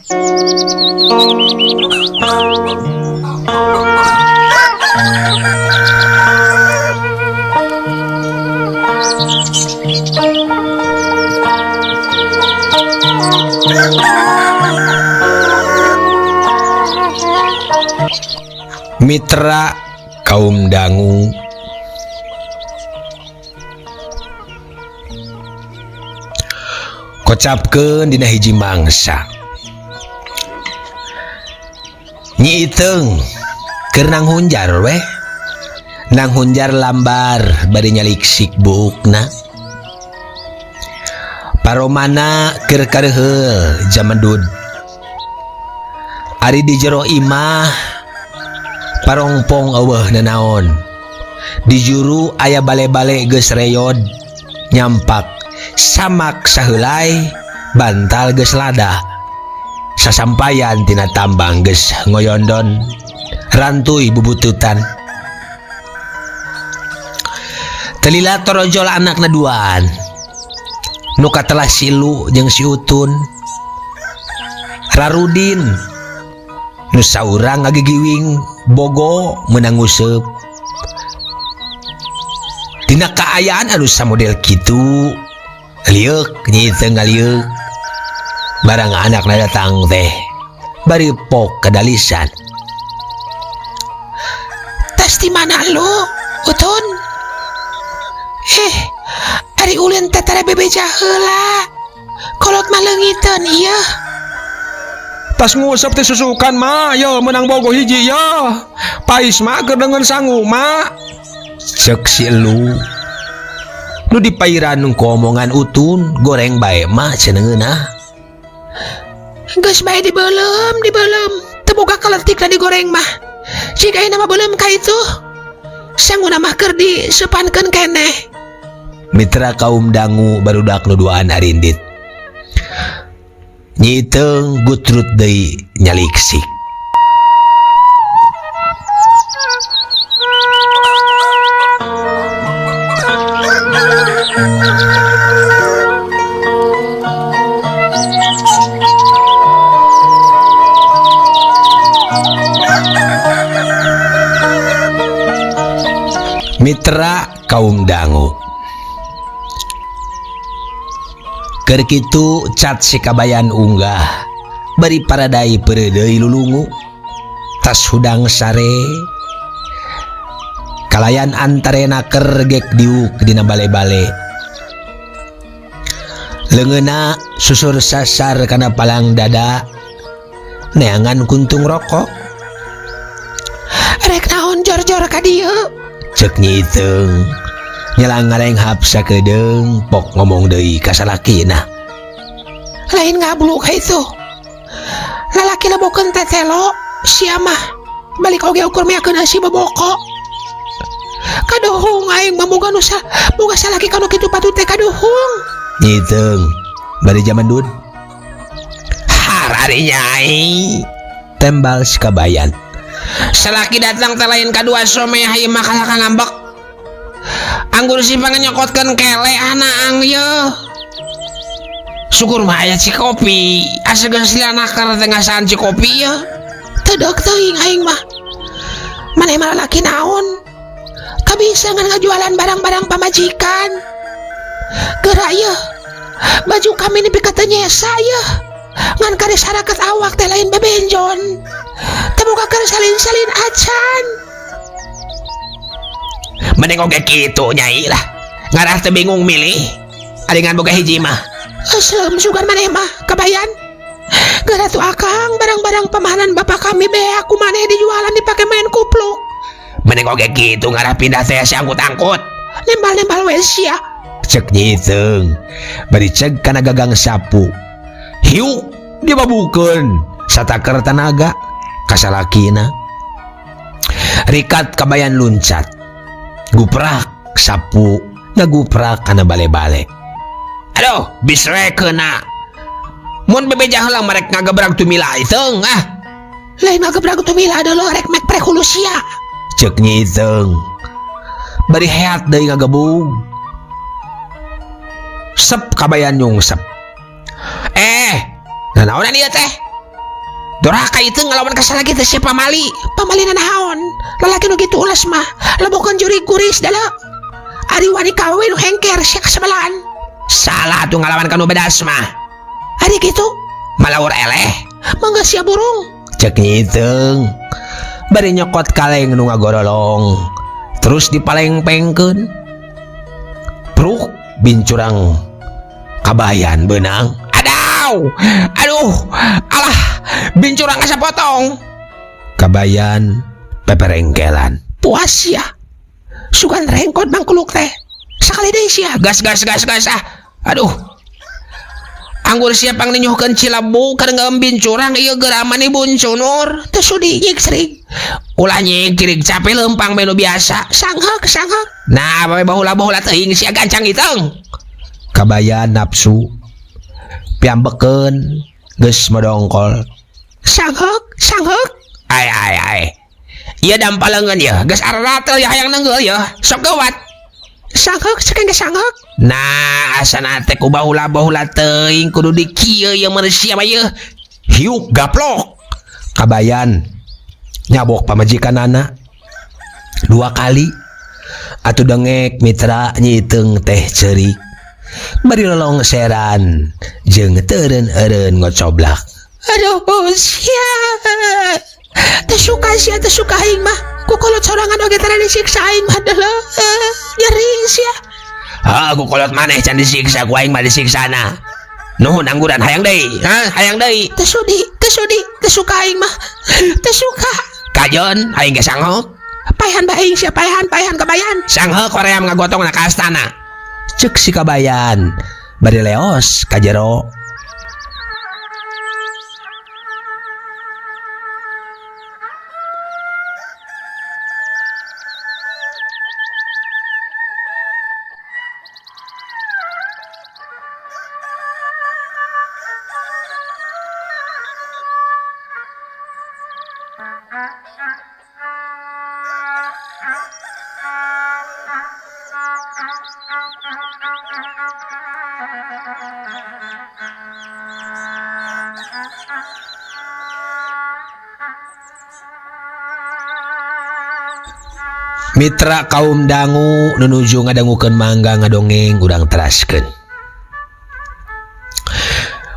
Mitra kaum dangu kocapkeun dina hiji mangsa Nyi Iteung keur nang hunjar weh nang hunjar lambar bari nyaliksik buukna paromana keur kareuheul jamedud ari di jero imah parongpong eueuh nanaon di juru aya bale-bale geus reyod nyampak samak saheulai bantal geus lada sasampayan tina tambang geus ngoyondon rantuy bubututan telila torojol anakna duaan nu katelah silu jeung si Utun Rarudin nu saurang ngagigiwing bogo meunang nguseup dina kaayaan anu samodel kitu lieuk Nyi Iteung ngalieuk barang anakna datang teh bari pok kadalisan Tas di mana lu, Utun? Ari ulin teh tara bebeja heula. Kolot mah leungiteun ieu. Tas ngusep teh susukan mah, yo menang bogo hiji yo. Pais mah keur deungeun sangu mah. Cek si elu. Nu dipairan ku omongan Utun goreng bae mah cenah ngeunah. Geus bae dibeuleum, dibeuleum. Teu boga kaletikna digoreng mah. Jika ayeuna mah beuleum ka itu. Sanguna mah keur disepankeun keneh. Mitra kaum dangu barudak nu duaan arindit. Nyi Iteung gutrut deui nyaliksik. Mitra kaum dangu keur kitu cat si kabayan unggah bari paradai peureudeuy lulungu tas hudang sare kalayan antarena kergek diuk dina bale-bale leungeunna susur sasar kana palang dada neangan kuntung rokok rek naon jor-jor ka dieu cek Nyi Iteung nyelang ngarenghap sakedeung pok ngomong deui ka salakina lain ngabluk ka itu lalaki lebokeun teh telo sia mah balik oge ukur miakeun si boboko kaduhung aing mah boga nu boga salaki kanu kitu patut teh kaduhung. Nyi Iteung bari jamendud harari nyai tembal si kabayan salaki datang teh lain kadua someh ieu mah kalah ka ngambek anggur si pangnyokotkeun kele anaang ye syukur mah aya cikopi asa geus lanaker teh ngasaan cikopi ye teu deuk teuing aing mah maneh mah lalaki naon kabisa ngan ngajualan barang-barang pamajikan geura ye baju kami nepi ka teu nyesa ye ngan kari saraket awak teh lain bebenjon teu boga keur salin-salin acan mending oge kitu nyai lah ngarah teu bingung milih aringan boga hiji mah Asem sugan maneh mah kabayan geura tuh akang barang-barang pamahanan bapak kami be aku maneh dijualan dipake main kupluk mending oge kitu ngarah pindah teh si angkut-angkut nembal-nembal we sia cek Nyi Iteung bari ceg kana gagang sapu hiu dibabukeun sataker tanaga ka salakina rikat kabayan luncat guprak sapu ngaguprak kana bale-bale aduh bisrekeuna mun bebeja heula marek ngagebrag tumila Iteung ah lain ngagebrag tumila deuleu rek mek prek hulu sia cek Nyi Iteung bari heat deui ngagebug sep kabayan nyungsep nanaonan ieu teh Doraka itu ngelawan ka salaki teh sia pamali. Pamalina naon? Lalaki nu kitu ulas mah lebokeun jurig kuris dala. Ari wani ka awewe nu hengker sia kasebelan. Salah atuh ngalawan ka nu bedas mah. Ari kitu Malaur eleh. Mangga sia burung. Cek Nyi Iteung bari nyokot kaleng nu ngagorolong terus dipalengpengkeun. Pruk bincurang kabayan beunang. Adaw! Aduh! Alah! Bincurang asa potong. Kabayan peperengkelan. Puas sia. Sugan rengkot mangkuluk teh. Sakali deui sia. Gas gas gas gas ah. Aduh. Anggur sia pangninyuhkeun cilebu keur ngeum bincurang ieu geura mani buncunur. Teu sudi nyik cerik. Ulah nyik cirik capek leumpang bae nu biasa. Sanghek sanghek. Nah, bae baheula-baheula teuing sia gancang iteung. Kabayan nafsu piambekeun geus modongkol. Sanghek sanghek. Ai ai ai. Ieu dampaleungeun ieu geus araratel ya hayang nenggel ieu. Sok gawat. Sanghek saking ge sanghek. Nah, asana teh ku baheula-baheula teuing kudu di kieu ieu manusia mah ieu. Hiuk gaplok. Kabayan nyabok pamajikanana 2 kali. Atuh dengek mitra Nyi Iteung teh ceurik. Bari lolongseran jeung teureun-eureun ngocoblak. Aduh sia. Teu suka sia, teu suka aing mah. Ku kolot sorangan oge tara disiksa aing mah deuleu. Nyeri sia. Ha, ku kolot maneh can disiksa ku aing mah disiksana. Nuhun angguran hayang deui. Ha, hayang deui. Teu sudi, teu sudi, teu suka aing mah. Teu suka. Kajon aing ge sanghok. Paehan bae aing sia, paehan, paehan kabayan. Sanghok koream ngagotongna ka astana. Cek si kabayan bari leos ka jero. Mitra kaum dangu nunuju ngadangukeun mangga ngadongeng urang teraskeun.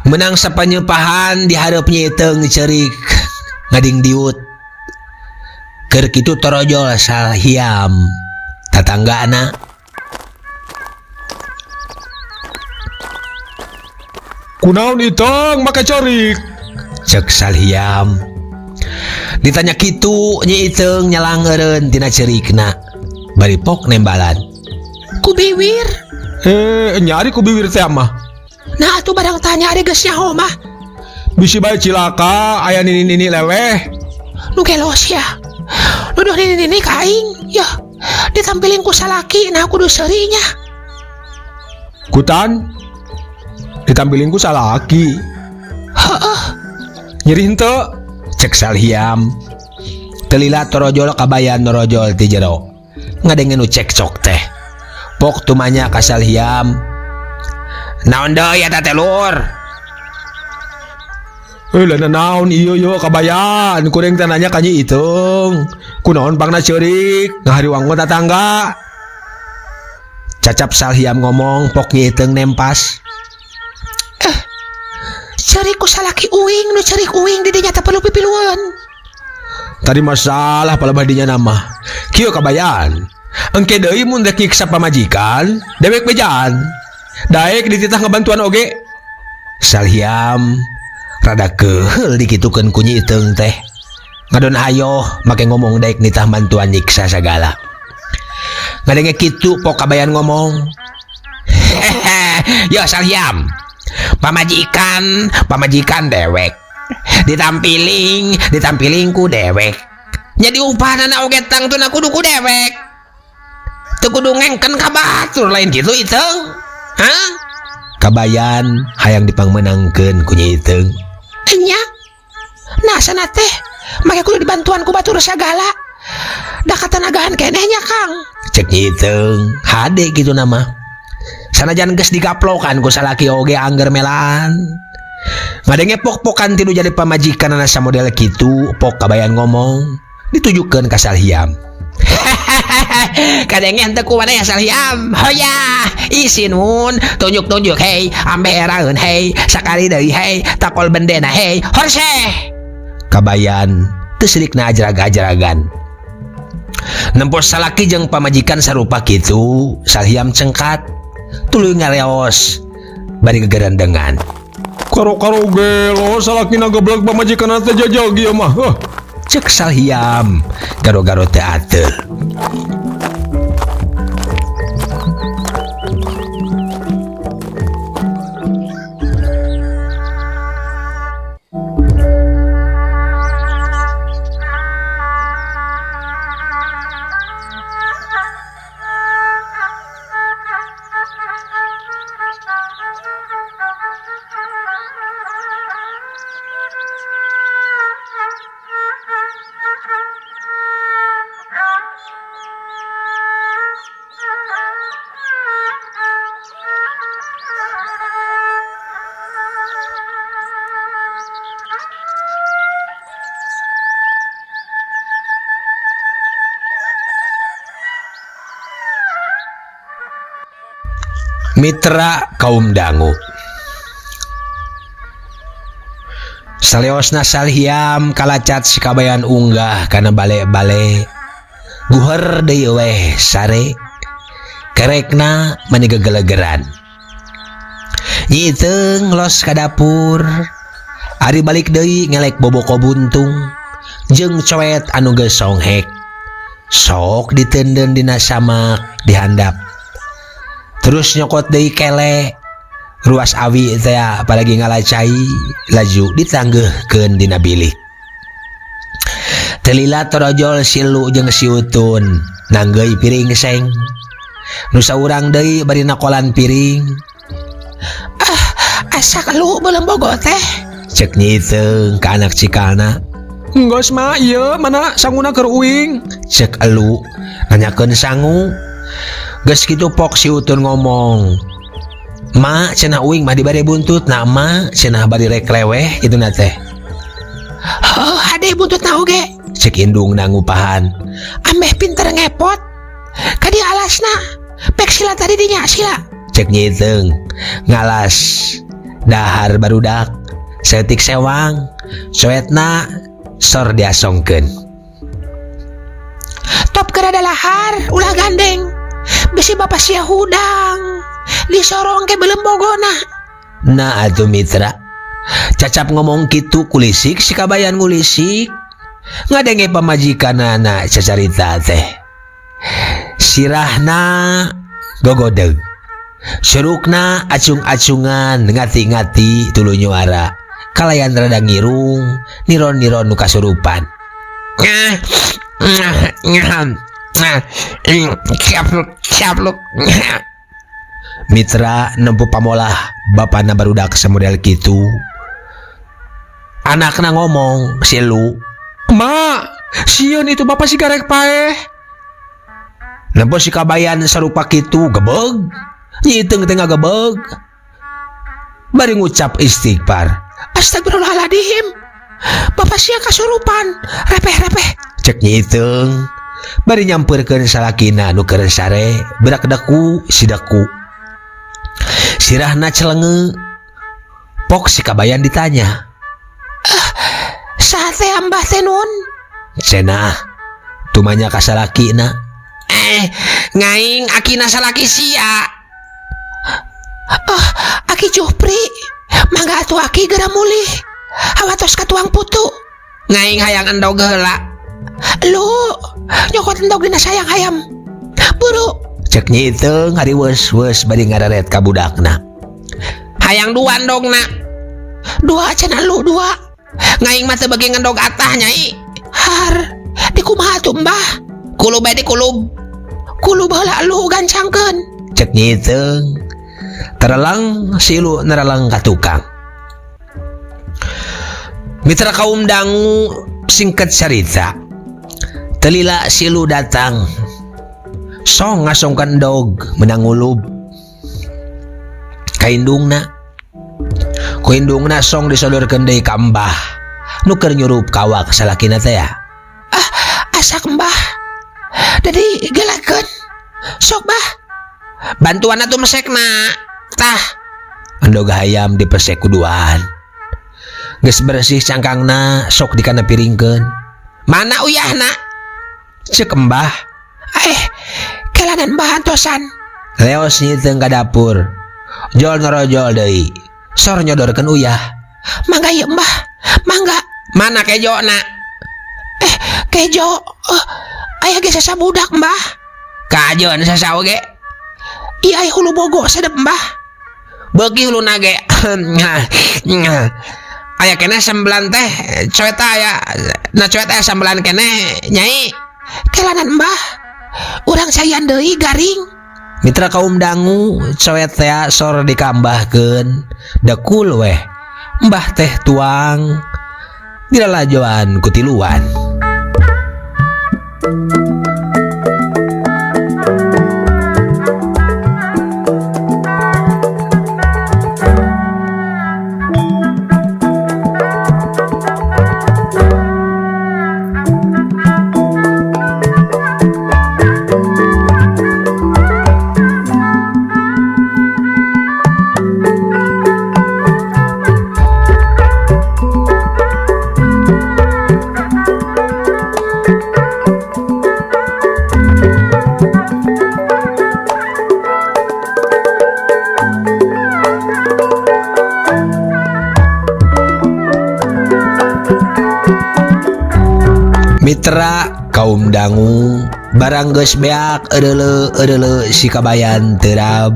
Menang sapanyepahan di hareup Nyi Iteung ceurik ngading diut. Keur kitu torojol salhiam tatanggana. Kunaon Iteung make ceurik? Cek salhiam. Ditanya kitu Nyi Iteung nyalang eureun tina ceurikna. Bari pok nembalan. Ku biwir. Nyari ku biwir teh mah. Nah atuh barang tanya ari geus nyaho mah. Bisi bae cilaka aya nini-nini leweh. Nu gelos ya. Nuduh nini-nini ka aing. Yah, ditampiling ku salaki nah kudu seuri nya. Kutan ditampiling ku salaki. Heeh. Nyeri henteu? Cek salhiam. Telila torojol kabayan norojol ti jero. Ngadenge nu cekcok teh. Pok tumanya ka salhiam. Naon deui eta teh lur? Lah naon ieu ieu kabayan? Kuring teh nanya ka Nyi Iteung. Kunaon pangna ceurik ngahariwang ku tatangga. Cacap salhiam ngomong pok Nyi Iteung nempas. Ceurik ku salaki uing nu ceurik uing di dinya teh perlu pipilueun. Tadi masalah palebah dinya nama. Kieu kabayan. Engke deui mun rek nyiksa pamajikan, dewek bejaan. Daek dititah ngabantuan oge. Salhiam rada keuheul dikitukeun ku Nyi Iteung teh. Ngadon ayoh make ngomong daek nitah bantuan nyiksa sagala. Ngadenge kitu pok kabayan ngomong. Hehehe, yo Salhiam. Pamajikan, pamajikan dewek. Ditampiling, ditampiling ku dewek. Jadi upahanana oge tangtuna kudu ku dewek. Teu kudu ngengken ka batur lain kitu Iteung. Hah? Kabayan hayang dipangmenangkeun ku Nyi Iteung. Enya. Nah sana teh make kudu dibantuan ku batur sagala. Da katanagaan keneh nya Kang. Cek Nyi Iteung, hade kitu nama. Sanajan geus digaplokan ku salaki oge angger melaan. Ngadenge pok-pokan ti nu jadi pamajikanana samodel kitu, Pok Kabayan ngomong ditujukeun ka Salhiam. Kadenge henteu ku maneh Salhiam. Hoya, isin mun tunjuk-tunjuk hei, ambe eraeun hei, sakali deui hei, takol bendena hei, horse. Kabayan teu sirikna ajrag-ajragan. Nempo salaki jeung pamajikan sarupa kitu, Salhiam cengkat, tuluy ngareos bari gegerendengan. Karo-karo gelo salakina geblek pamajikanna teh jajag ieu mah. Heuh. Cek Salhiam garo-garo teu ateul. Mitra kaum dangu. Saleosna Salhiam kalacat si Kabayan unggah kana bale-bale. Guher deui weh sare. Kerekna mani gegelegeran. Nyi Iteung los ka dapur. Ari balik deui ngelek boboko buntung jeung coet anu geus songhek. Sok diteundeun dina samak dihandap. Terus nyokot deui kele ruas awi teh apalagi ngalacai laju ditanggeuhkeun dina bilik. Telila torojol silu jeung siutun nanggeuy piring seng. Nu saurang deui bari nakolan piring. Ah, asa lu belum bogo teh. Cek Nyi Iteung ka anak cikalna. Enggeus mah ieu mana sanguna keur uing. Cek elu nanyakeun sangu. Geus kitu pok si Utun ngomong. Ma cenah uing mah dibari buntut, nah ma cenah bari rek leweh kitu na teh. Heuh, hade buntutna oge. Cek indungna ngupahan. Ambeh pinter ngepot. Ka dieu alasna. Pek sila tadi dinya sila. Cek Nyi Iteung ngalas dahar barudak saeutik sewang soetna sor diasongkeun. Top keur ada lahar ulah gandeng. Bisi bapa sia hudang disorong ke belum bogona. Nah atuh mitra cacap ngomong kitu kulisik si Kabayan ngulisik ngadenge pamajikanana cacarita teh. Sirahna gogodeg surukna acung-acungan ngati-ngati tuluy nyuara kalayan rada ngirung niron-niron nu kasurupan. Mitra nempuh pamolah bapana barudak samodel kitu. Anakna ngomong si Lu, Ma, sieun itu bapak si garek paeh. Nempo si Kabayan sarupa kitu gebeg. Nyi Iteung teh ngagebeg. Bari ngucap istighfar. Astagfirullahaladzim. Bapak sia kasurupan, repeh-repeh. Cek Nyi Iteung bari nyampeurkeun salakina nu keur sare berak deku sideku. Sirahna celenge. Pok si Kabayan ditanya. Saha teh ambah teh nun? Cenah tumanya ka salakina. Ngaing akina salaki sia. Oh, aki Jupri. Mangga atuh aki geura mulih. Hawatos ka tuang putu. Ngaing hayang endog heula. Lu nyokot endog dina sayang hayam. Buru. Cek Nyi Iteung hariweus-weus bari ngareret ka budakna. Hayang dua endogna. Dua cenah lu dua. Ngaing mah teu beuki ngendog atah nyai. Har, di kumaha atuh mbah? Kulub bae dikulub. Kulub heula lu gancangkeun. Cek Nyi Iteung. Terelang silu nerelang ka tukang. Mitra kaum dangu singkat cerita. Telila silu datang. Song ngasongkan dog menang ngulub. Kaindungna. Ku indungna song disodorkeun deui ka Mbah nu keur nyurup kawak salakina teh ya. Ah, asak Mbah. Jadi gelakeun. Sok Bah. Bantuan atuh mesekna. Tah, Endog hayam dipesek kuduan. Geus bersih cangkangna sok dikana piringkeun. Mana uyahna? Cek Mbah. Eh, kelanan Mbah antosan. Leos nyiteung ka dapur. Jol norojol deui. Sor nyodorkeun uyah. Mangga ieu Mbah. Mangga. Mana kejona? Eh, kejo. Aya ge sasabudak Mbah. Kajeun sasawa ge. Ieu aya hulu bogo sedep Mbah. Beuki huluna ge. Aya keneh sambelan teh, coet aya. Na coet aya sambelan keneh, Nyai. Kelanan Mbah. Urang sayan deui garing. Mitra kaum dangu coet teh sor dikambahkeun. Dekul weh. Mbah teh tuang dilalajoan ku tiluan. Mitra kaum dangu barang geus beak eureuleu eureuleu si kabayan terab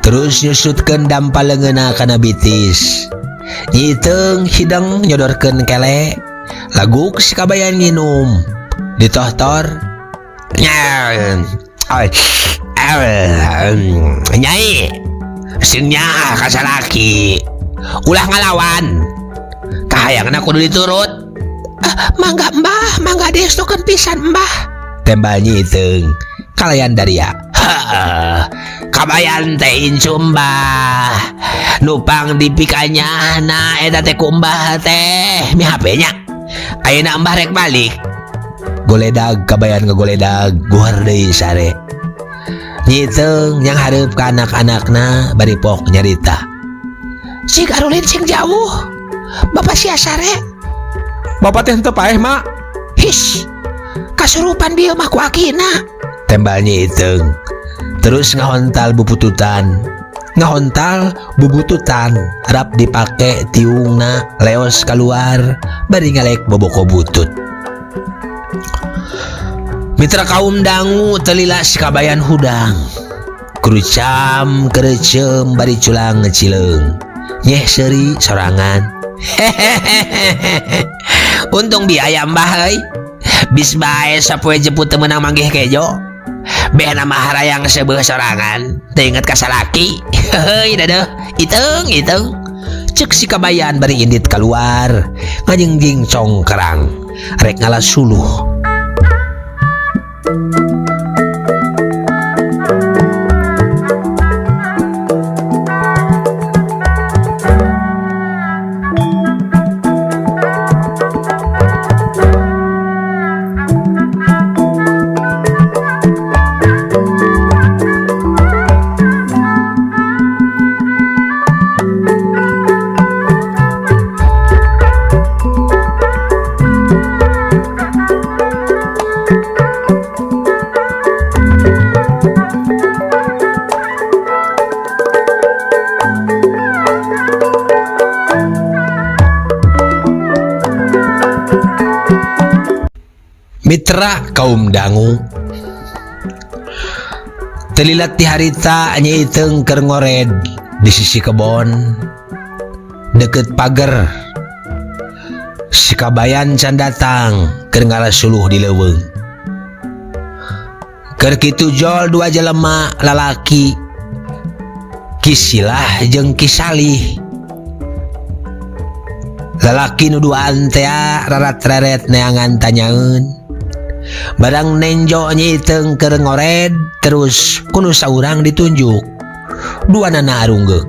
terus nyusutkeun dampa leungeunna kana bitis. Nyiteung hidang nyodorkeun kele laguk si kabayan nginum ditohtor. Nyai sing nyaah ka salaki ulah ngalawan kahayangna kudu diturut. Mangga Mbah, mangga diestokeun pisan Mbah. Tembal nyiteung kalayan daria. Heeh, kabayan teh incu Mbah. Nupang dipikanyahna eta teh ku Mbah teh mi HP nya. Ayeuna Mbah rek balik. Goledag kabayan ngagoledag guhar deui sare. Nyiteung yang hareup ka anak-anakna bari pok nyarita. Sing arulin sing jauh. Bapak sia sare. Bapak teh henteu paeh, Mak. His. Kasurupan bieu mah ku akina. Tembal nyiteung. Terus ngahontal bubututan. Ngahontal bubututan rap dipake tiungna leos keluar bari ngalek boboko butut. Mitra kaum dangu telila si kabayan hudang. Kerucam kerecem bari culang ngecileung. Nyeh seuri sorangan. Hehehehe. Untung biaya Mbah euy. Bis bae sapoe jeput teu meunang manggih kejo. Behna mah harayang seubeuh sorangan, teu inget ka salaki. Heuy dadeuh, iteung iteung. Cek si kabayan bari indit keluar, ngajingjing congkrang, rek ngala suluh. Mitra kaum dangu telilat ti harita Nyi Iteung keur ngored di sisi kebon deket pager. Si kabayan can datang keur ngalasuluh di leuweung. Keur kitu jol dua jelema lalaki Kisilah jeung Kisalih. Lalaki nu duaan teh rarat-reret neangan tanyaeun. Barang nenjo Nyi Iteung keur ngored terus kunu saurang ditunjuk. Dua nana arunggeuk.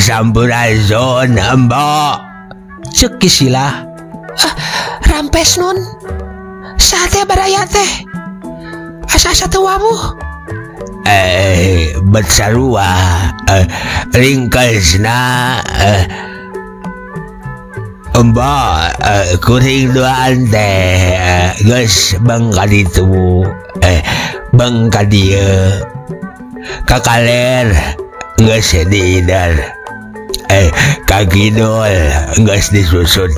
Sampurasun Mbok. Cek Ki Silah. Rampes nun. Saha teh baraya teh? Asa-asa teu wawuh. Bet sarua ringkesna Mbok kuring duaan teh geus bang ka ditu bang ka dieu ka kaler geus diider ka kidul geus disusut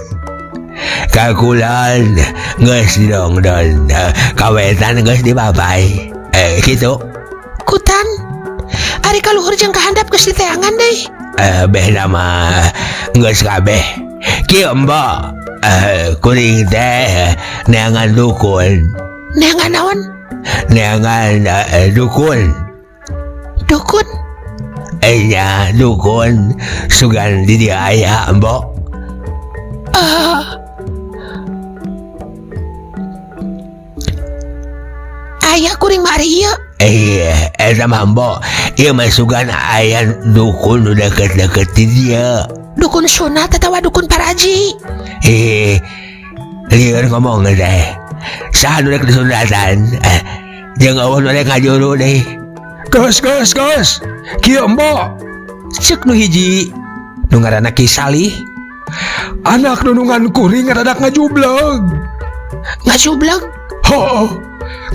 ka kulon geus didongdon ka wetan geus dibabai kitu. Kutan ari ka luhur jeung ka handap geus diteangan deui. Beh nama geus kabeh. Kieu Mbok kuring teh neangan dukun. Neangan naon? Neangan dukun. Dukun? Nya dukun sugan di dieu aya Mbok. Aya kuring mah ari ieu. Eta mah Mbok ieu mah sugan aya dukun nu deket-deket di dieu. Dukun sunat atawa dukun paraji? Lieur ngomong teh. Saha nu rek disunatan? Jeung eueuh nu rek ngajuru deui. Geus geus geus. Kieu Mbok. Ceuk nu hiji nu ngaranna Ki Salih. Anak nunungan kuring rada ngajubleg. Ngajubleg? Heuh.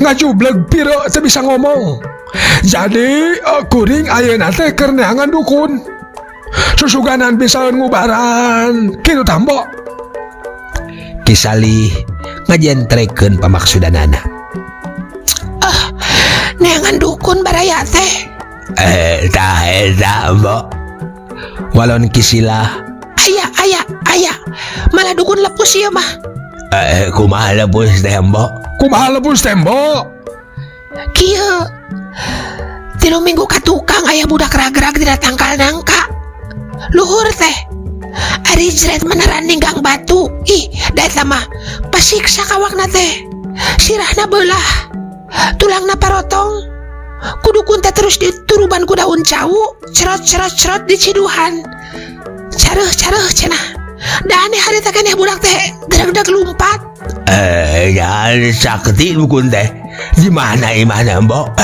Ngajubleg pira teu bisa ngomong. Jadi kuring ayeuna teh keur neangan dukun. Susuganan bisa ngubaran kitu tah Mbok. Ki Salih ngajentrekeun pamaksudanana. Neangan dukun baraya teh. Tah eta Mbok. Walon Ki Silah. Aya aya aya. Malah dukun lepus ieu mah. Kumaha lepus teh Mbok? Kumaha lepus teh Mbok? Kieu. 3 minggu ka tukang aya budak ragrag dina tangkal nangka. Luhur teh. Ari jret meneran ninggang batu. Ih, da eta mah pasiksa kawakna teh. Sirahna beulah. Tulangna parotong. Kudukun teh terus dituruban ku daun cau, cerot cerot cerot diciduhan. Careuh careuh cenah. Da aneh hari teh keneh budak teh deg-deg lumpat. Ya sakti dukun teh. Di mana imahna Mbok?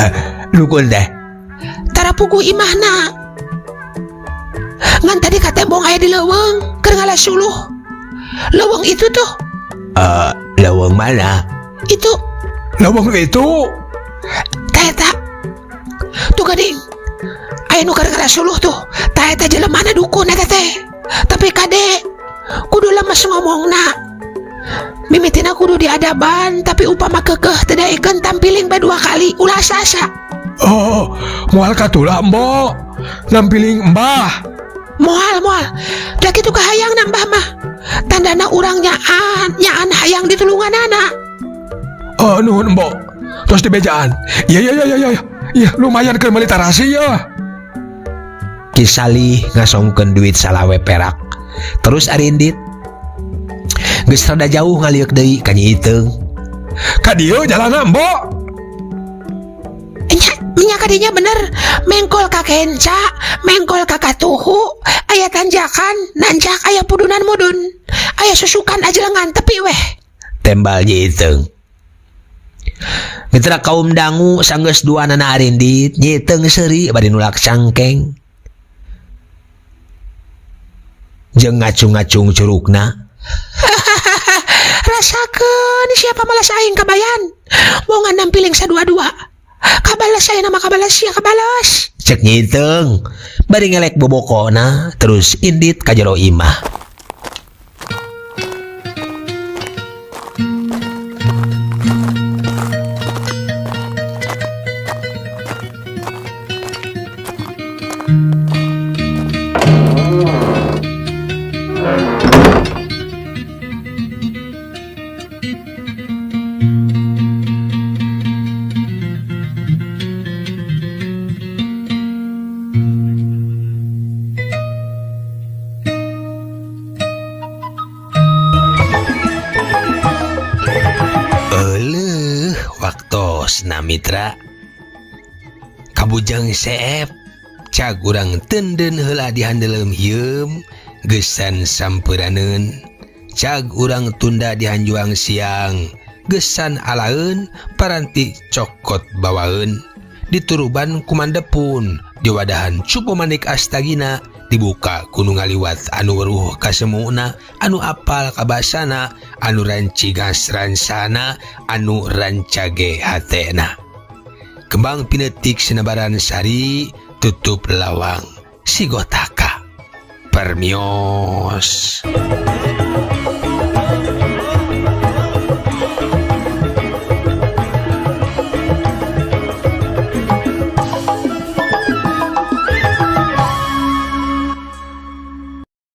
Dukun teh. Tara puguh imahna. Ngan tadi katembong aya di leuweung keur ngala suluh. Leuweung itu tuh. Leuweung mana? Itu. Leuweung itu. Tah eta. Tuh geuning. Aya nu keur ngala suluh tuh. Tah eta jelemana dukun eta teh. Tapi kade kudu lemes ngomongna. Mimitina kudu diadaban, tapi upama kekeh teu daekeun tampiling bae 2 kali ulah asa-asa. Oh, moal katula Mbok. Nampiling mbah. Moal moal. Da kitu kahayang nambah mah. Tandana urang nyaan, nyaan hayang ditulunganana. Oh, nuhun Mbok. Terus dibejaan. Iya iya iya iya. Iya, lumayan keur meuli tarasi ya. Ki Salih ngasongkeun duit salawe perak. Terus arindit. Geus rada jauh ngalieuk deui ka Nyi Iteung. Ka dieu jalanna Mbok. Nya, nya kadinya bener. Mengkol ka kenca, mengkol ka katuhu, aya tanjakan, nanjak aya pudunan mudun. Aya susukan ajelengan tepi weh. Tembal Nyi Iteung. Mitra kaum dangu sanggeus duanana arindit, Nyi Iteung seuri bari nulak cangkeng. Jeung ngacung-ngacung curugna. Rasakeun siapa malas aing kabayan. Wongan nampiling sadua-dua. Kabalas aya nama kabalas sia kabalas. Cek Nyi Iteung bari ngelek bobokona terus indit ka jero imah. Waktosna mitra kabujeng seep Cag urang tenden heula di handeuleum hieum geusan sampeureun. Cag urang tunda di hanjuang siang geusan alaeun paranti cokot bawaeun. Dituruban ku Mandepun diwadahan cupu manik astagina, dibuka ku nu ngaliwat anu weruh kasemuna, anu apal kabasana, anu rancigas ransana, anu rancage hatena. Kembang pinetik sinebaran sari tutup lawang sigotaka. Permios.